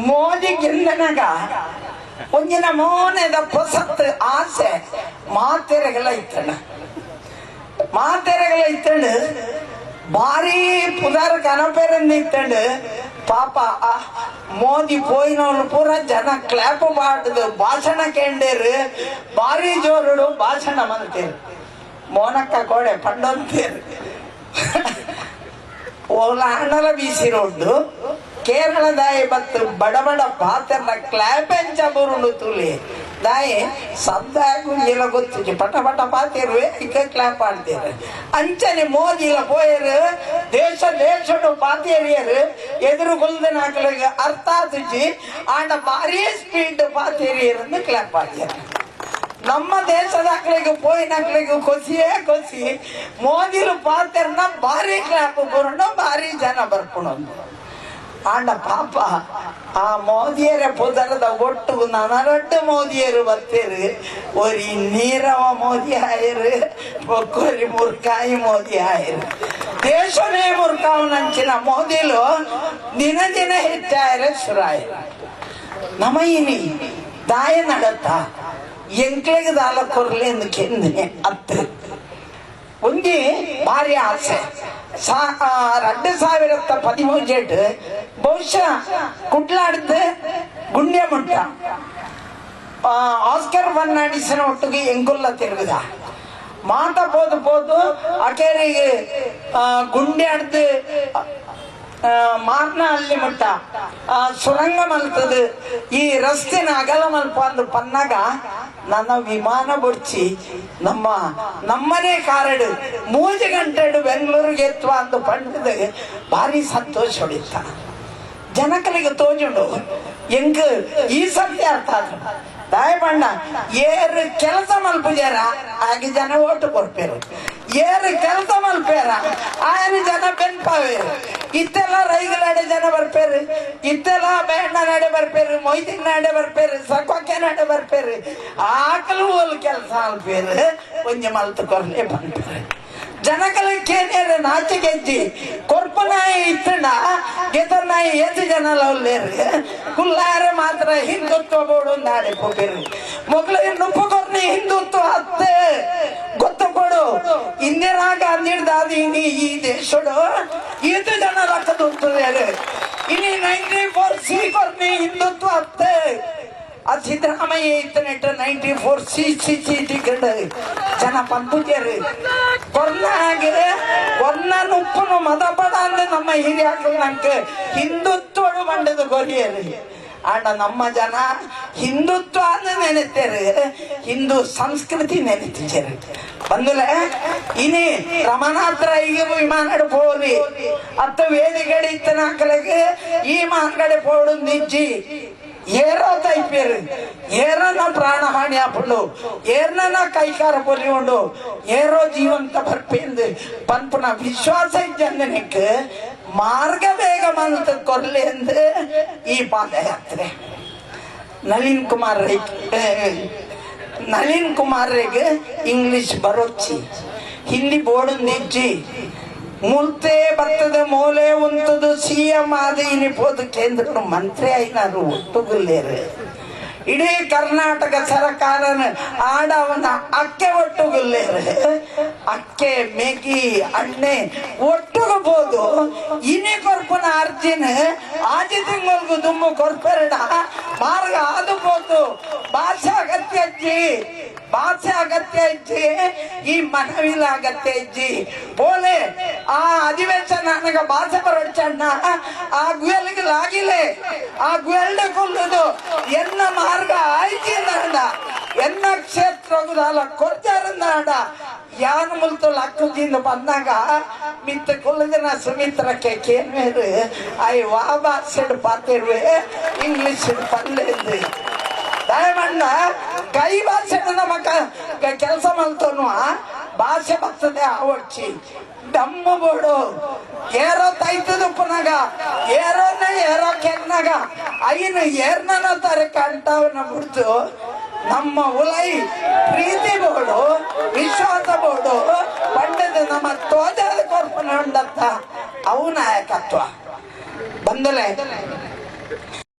ಮೋದಿ ಗೆಂದನಗ ಒಂಜಿನ ಮೋನೆದ ಪೊಸತ್ ಆಸೆ ಮಾತೆರೆಗಳ ಇತ್ತಣ, ಮಾತೆರೆಗಳ ಇತ್ತಂಡು, ಭಾರಿ ಪುದಾರ ಕನಪೆರಂದು ಇತ್ತಂಡು. ಪಾಪ ಮೋದಿ ಪೋಯಿನವ್ರು ಪೂರ ಜನ ಕ್ಲಾಪ್ ಮಾಡುದು, ಭಾಷಣ ಕೇಂಡೇರು, ಭಾರಿ ಜೋರುಡು ಭಾಷಣ ಮಂತೇರು. ಮೋನಕ್ಕ ಕೋಡೆ ಪಂಡೊಂತೇರು, ಓಲ ಹಣಲ ಬೀಸಿ ರೋಡ್ಡು ಕೇರಳದಾಯ ಬತ್ತು ಬಡ ಬಡ ಪಾತೆರ್ನ ಕ್ಲಾಪ್ ಎಂಚ ಬರುಂಡು ತುಲಿ ದಾಯೆ ಸದ್ದಾಗುಂಜಿಲ ಗೊತ್ತಿಜಿ, ಪಟ ಪಟ ಪಾತಿರುವೆ, ಇಕ್ಕ ಕ್ಲಾಪ್ ಆಡ್ತೇವೆ. ಅಂಚನೆ ಮೋದಿಲ ಪೋಯರು, ದೇಶ ದೇಶಡು ಪಾತೇರಿಯರು. ಎದುರು ಗುಲ್ದನ ಹಾಕಲಿಗೆ ಅರ್ಥ ಆತುಜಿ, ಆಂಡ ಭಾರಿ ಸ್ಪೀಡ್ ಪಾತೇರಿಯರನ್ನು ಕ್ಲಾಪ್ ಆಡ್ತಾರೆ. ನಮ್ಮ ದೇಶದ ಅಕ್ಳಿಗೆ ಪೋಯಿನಕ್ಳಿಗೆ ಕೊಸಿಯೇ ಕೊಸಿ. ಮೋದಿಲು ಪಾತೆರ್ನ ಭಾರಿ ಕ್ಲಾಪ್ ಬರುಂಡು, ಭಾರಿ ಜನ ಬರ್ಪುಣು. ಆಂಡ ಪಾಪ ಆ ಮೋದಿಯರ ಪುದರದ ಒಟ್ಟು ನನರಡ್ಡು ಮೋದಿಯರು ಬರ್ತೇರು. ಒರಿ ನೀರವ ಮೋದಿ ಆಯರು, ಒಕ್ಕೊರಿ ಮುರ್ಕಾಯಿ ಮೋದಿ ಆಯರು. ದೇಶನೇ ಮುರ್ಕಾವನಂಚಿನ ಮೋದಿಲು ದಿನ ದಿನ ಹೆಚ್ಚಾಯರೆ ಶುರಾಯರು. ನಮ ಇನಿ ದಾಯ ನಡತ್ತ ಎಂಕ್ಲೆಗ್ ದಾಲ ಕೊರ್ಲೆ ಕೆಂದಿನಿ ಅತ್ತು. ಒಂಜಿ ಭಾರಿ ಆಸೆ. 2013 ಬಹುಶಃ ಕುಡ್ಲಾಡ್ದು ಗುಂಡ್ಯ ಮುಟ್ಟ ಆಸ್ಕರ್ ಫರ್ನಾಂಡಿಸ್ನ ಒಟ್ಟಿಗೆ ಎಂಕುಲ್ಲ ತಿರುಗುದ ಮಾತ ಪೋದು ಪೋದು ಅಕೇರಿಗೆ ಗುಂಡೆ ಅಡ್ದು ಮಾರ್ನ ಅಲ್ಲಿ ಮುಟ್ಟ ಸುರಂಗ ಮಲ್ತದು, ಈ ರಸ್ತೆನ ಅಗಲ ಮಲ್ಪ ಅಂದು ಪನ್ನಾಗ ನನ್ನ ವಿಮಾನ ಬುಡ್ಚಿ, ನಮ್ಮ ನಮ್ಮನೆ ಕಾರಡು 3 ಗಂಟೆಡು ಬೆಂಗಳೂರಿಗೆ ಎತ್ತುವ ಅಂತ ಪಂಡದು ಭಾರಿ ಸಂತೋಷ ಹೊಡಿತ. ಜನಕಲಿಗೆ ತೋಜುಂಡು ಎಂಕ್ ಈ ಸತ್ಯ ಅರ್ಥ ಆದ. ದಾಯಬಣ್ಣ ಏರು ಕೆಲಸ ಮಲ್ಪುಜಾರ ಆಗಿ ಜನ ಓಟು ಕೊರ್ಪೇರು, ಏರು ಕೆಲಸ ಮಲ್ಪೇರ ಆಯನ ಜನ ಬೆನ್ಪಾವೇರು. ಇತ್ತೆಲ್ಲ ರೈಗಳಾಡೆ ಜನ ಬರ್ಪೇರು, ಇತ್ತೆಲ್ಲ ಬೇಣ್ಣ ನಾಡೆ ಬರ್ಪೇರು, ಮೊಯ್ದಿನ ನಾಡೆ ಬರ್ಪೇರು, ಸಕೊಕ್ಕೆ ನಾಡೆ ಬರ್ಪೇರು. ಆಕಲು ಓಲ್ ಕೆಲಸ ಅಲ್ಪೇರು, ಒಂಜಿ ಮಲ್ತು ಕೊರ್ಲೆ ಪನ್ಪೇರು. ಜನಕಲ ಕೇನೇರು ನಾಚಿಕೆಜ್ಜಿ. ಕೊರ್ಪನಾಯಿ ಇತ್ತಂಡ ಗೆತನಾಯಿ ಏತು ಜನ ಲವ್ಲೇರು ಕುಲ್ಲಾರೆ ಮಾತ್ರ ಹಿಂದುತ್ವ ಬೋಡು ನಾಡೆ ಪೋಪೇರು. ಮೊಗಲಿಗೆ ನುಪ್ಪು ಕೊರ್ನಿ ಹಿಂದುತ್ವ ಹತ್ತೆ ಗೊತ್ತು ಕೊಡು. ಇಂದಿರಾ ಗಾಂಧಿ ದಾದಿ ಇನಿ ಈ ದೇಶಡು ಈತು ಜನ ಲಕ್ಕದುತ್ತೇರು. ಇನಿ 94 ಸಿ ಕೊರ್ನಿ ಹಿಂದುತ್ವ ಹತ್ತೆ. ಆ ಸಿದ್ದರಾಮಯ್ಯ ಇತ್ತನೆಟ್ಟ 94 ಸಿ ಸಿ ಸಿ ಟಿಕೆಟ್ ಜನ ಪಂಪುಜೇರು. ಕೊರ್ನಾಗೆ ಕೊರ್ನ ನುಪ್ಪುನು ಮದಪಡ ಅಂದ್ರೆ ನಮ್ಮ ಹಿರಿಯಾಕಲು ನಂಗೆ ಹಿಂದುತ್ವಡು ಬಂಡದು ಕೊರಿಯರು. ಆಂಡ ನಮ್ಮ ಜನ ಹಿಂದುತ್ವ ಅಂದ್ರೆ ನೆನೆತೇರು, ಹಿಂದೂ ಸಂಸ್ಕೃತಿ ನೆನೆತಿಜೇರು. ಬಂದುಲೆ ಇನಿ ರಮನಾಥ ರೈಗೆ ವಿಮಾನ ಪೋರಿ ಅತ್ತ ವೇದಿಕೆಡೆ ಇತ್ತನ ಹಾಕಲಿಗೆ ಈ ಮಾನ್ಗಡೆ ಪೋಡು ನಿಜ್ಜಿ. ಏರೋ ತೈಪೇರು, ಏರನ ಪ್ರಾಣಹಾನಿ ಆಪುಂಡು, ಏರ್ನ ಕೈಕಾರ ಪೊಲಿ ಉಂಡು, ಏರೋ ಜೀವಂತ ಬರ್ಪೇಂದು ಪನ್ಪುನ ವಿಶ್ವಾಸ ಇಜ್ಜಂದನಿಕ್ ಮಾರ್ಗ ಬೇಗ ಮಲ್ತ್ ಕೊರ್ಲೆಂದು ಈ ಪಾದಯಾತ್ರೆ. ನಳಿನ್ ಕುಮಾರ್ ರೈ, ನಳಿನ್ ಕುಮಾರ್ ರೆಗ್ ಇಂಗ್ಲಿಷ್ ಬರೋಚ್ಚಿ, ಹಿಂದಿ ಬೋರ್ಡ್ ನಿಜ್ಜಿ. ಮುಲ್ತೆ ಬರ್ತದ ಮೋಲೆ ಉಂತದು ಸಿಎಂ ಆದ ಇನಿ ಪೋದು ಕೇಂದ್ರ ಮಂತ್ರಿ అయినారు ಒಟ್ಟುಗುಲ್ಲೇರು. ಇಡೀ ಕರ್ನಾಟಕ ಸರ್ಕಾರನ ಆಡವನ ಅಕ್ಕೆ ಒಟ್ಟುಗುಲ್ಲೇರು. ಅಕ್ಕೆ ಮೇಗಿ ಅಣ್ಣೆ ಒಟ್ಟುಗಬೋದು ಇನಿ ಕೊರ್ಪುನ ಅರ್ಜಿನ ಆಜಿ ತಿಂಗಳಿಗೂ ದುಮ್ಮು ಕೊರ್ಪೆರಡ ಮಾರ್ಗ ಆದು ಪೋತು. ಭಾಷೆ ಅಗತ್ಯ ಅಜ್ಜಿ, ಭಾಷೆ ಅಗತ್ಯ ಇಜ್ಜಿ, ಈ ಮನವಿಲ ಅಗತ್ಯ ಇಜ್ಜಿ. ಪೋಲೆ ಆ ಅಧಿವೇಶನ ನನಗ ಭಾಷೆ ಬರೋಡ್ಚಣ್ಣ ಆ ಗುಯಲ್ಗೆ ಲಾಗಿಲೆ, ಆ ಗುಯಲ್ಡೆ ಕೊಲ್ಲುದು ಎನ್ನ ಮಾರ್ಗ ಆಯ್ಕೆ ನಾಡ, ಎನ್ನ ಕ್ಷೇತ್ರಗುದಾಲ ಕೊರ್ಜಾರಂದಾಡ. ಯಾನು ಮುಲ್ತು ಲಕ್ಕುಜಿಂದ ಬಂದಾಗ ಮಿತ್ತ ಕೊಲ್ಲದಿನ ಸುಮಿತ್ರಕ್ಕೆ ಕೇನ್ವೇರು I ವಾ ಭಾಷೆಡ್ ಪಾತಿರುವೆ, ಇಂಗ್ಲಿಷ್ ಪಲ್ಲೆಂದು. ದಯಮಣ್ಣ ಕೈ ಭಾಷೆ ನಮ್ಮ ಕೆಲಸ ಮಲ್ತೋನು ಭಾಷೆ ಬರ್ತದೆ ಆವಡ್ಚಿ. ದಮ್ಮು ಬೋಡು ಏರೋ ತೈತದುಪ್ಪನಾಗ ಏರೋನ ಏರೋ ಕೆನ್ನಾಗ ಐನು ಏರ್ನನ ತಾರೆ ಕಂಟಾವನ ಬಿಡ್ತು. ನಮ್ಮ ಉಲೈ ಪ್ರೀತಿ ಬೋಡು, ವಿಶ್ವಾಸ ಬೋಡು ಪಂಡದ ನಮ್ಮ ತೋಜಾದ ಕೊರ್ಪನ ಉಂಡತ್ತ ಅವು ನಾಯಕತ್ವ ಬಂದಲೆ.